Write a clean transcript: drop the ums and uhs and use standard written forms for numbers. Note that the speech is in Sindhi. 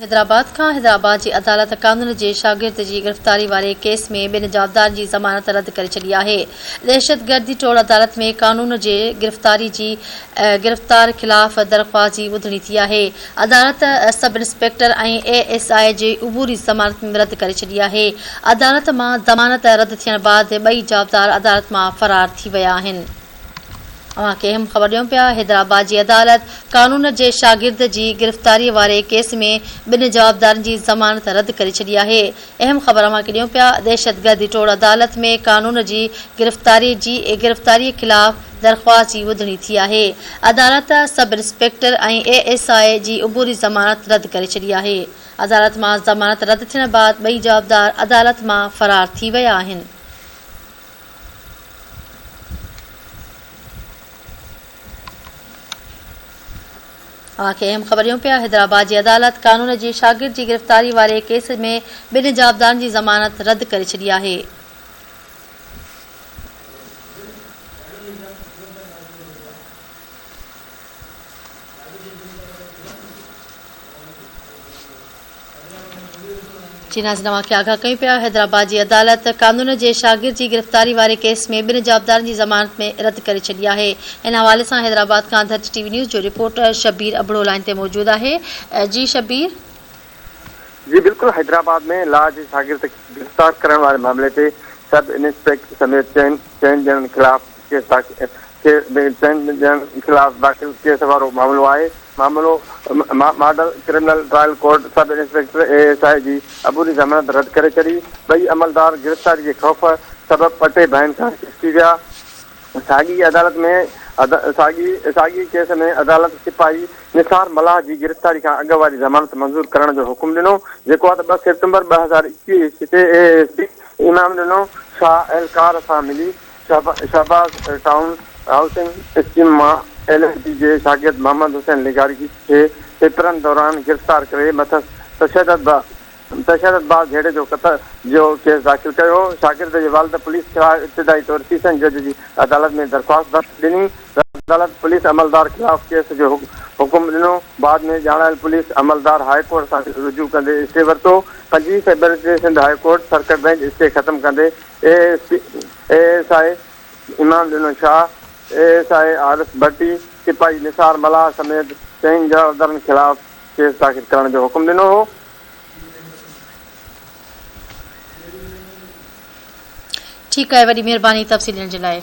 حيدرآباد کان حيدرآباد جي عدالت قانون جي شاگرد جي گرفتاري واري ڪيس ۾ ٻن جوابدارن جي ضمانت رد ڪري ڇڏي آهي. دهشتگردي ٽوڙ عدالت ۾ قانون جي گرفتاري جي گرفتار خلاف درخواست جي ٻڌڻي ٿي آهي. عدالت sub inspector ۽ A S I جي عبوري ضمانت رد ڪري ڇڏي آهي. عدالت مان ضمانت رد ٿيڻ بعد ٻئي جوابدار عدالت مان فرار ٿي ويا آهن. اوهان کي اهم خبر ڏيون پيا، حيدرآباد جي عدالت قانون جي شاگرد جي گرفتاري واري ڪيس ۾ ٻن جوابدارن جي ضمانت رد ڪري ڇڏي آهي. اهم خبر اوهان کي ڏيون پيا، دهشتگردي ٽوڙ عدالت ۾ قانون جي گرفتاري جي گرفتاري خلاف درخواست جي ٻڌڻي ٿي آهي. عدالت sub inspector ۽ A S I جي عبوري ضمانت رد ڪري ڇڏي آهي. عدالت مان ضمانت رد ٿيڻ بعد ٻئي جوابدار عدالت مان فرار ٿي ويا آهن. اوهان کي اهم خبر ڏيون پيا حيدرآباد جي عدالت قانون جي شاگرد جي گرفتاري واري ڪيس ۾ ٻن جوابدارن جي ضمانت رد ڪري ڇڏي آهي. جي ناظرين اوهان کي آگاهه ڪيون پيا حيدرآباد جي عدالت قانون جي شاگرد جي گرفتاري واري ڪيس ۾ ٻن جوابدارن جي ضمانت ۾ رد ڪري ڇڏي آهي ان حوالي سان حيدرآباد کان ڌرتي ٽي وي نيوز جو رپورٽر شبير ابڙو لائين تي موجود آهي جي شبير. جي بلڪل حيدرآباد ۾ لا جي شاگرد کي گرفتار ڪرڻ واري معاملي تي سب انسپيڪٽر سميت چئن ڄڻن خلاف ڪيس داخل چئن ڄڻن خلاف داخل ڪيس وارو معاملو آهي معاملو model criminal trial court sub inspector A S I جي عبوري ضمانت رد ڪري ڇڏي، ٻئي عملدار گرفتاري جي خوف سبب پٽي ڀائين کان کسڪي ويا، ساڳي عدالت ۾ ساڳي ساڳي ڪيس ۾ عدالت سپاهي نثار ملاح جي گرفتاري کان اڳ واري ضمانت منظور ڪرڻ جو حڪم ڏنو، جيڪو آهي ته 2 سيپٽمبر 2021 عيسوي تي اي ايس پي انعام ڏنو شاهه اهلڪار سان ملي شهباز ٽائون هائوسنگ اسڪيم مان ايل ايل بي جي شاگرد محمد حسين لغاري کي پيپرن دوران گرفتار ڪري مٿس تشدد تشدد بعد جهيڙي جو قتل جو ڪيس داخل ڪيو هو. شاگرد جي والد پوليس خلاف ابتدائي طور سيشن جج جي عدالت ۾ درخواست ڏني. عدالت پوليس عملدار خلاف ڪيس جو حڪم ڏنو. بعد ۾ ڄاڻايل پوليس عملدار هاء ڪورٽ سان رجوع ڪندي اسٽي ورتو. 25 فيبروري تي Sindh high court circuit bench stay ختم ڪندي A S P, A S I Imam Dino Shah, A S I Arif Bhatti, سپاهي نثار ملاح سميت چئن جوابدارن خلاف ڪيس داخل ڪرڻ جو حڪم ڏنو هو. ٺيڪ آهي وڏي مهرباني تفصيل ڏيڻ جي لاء.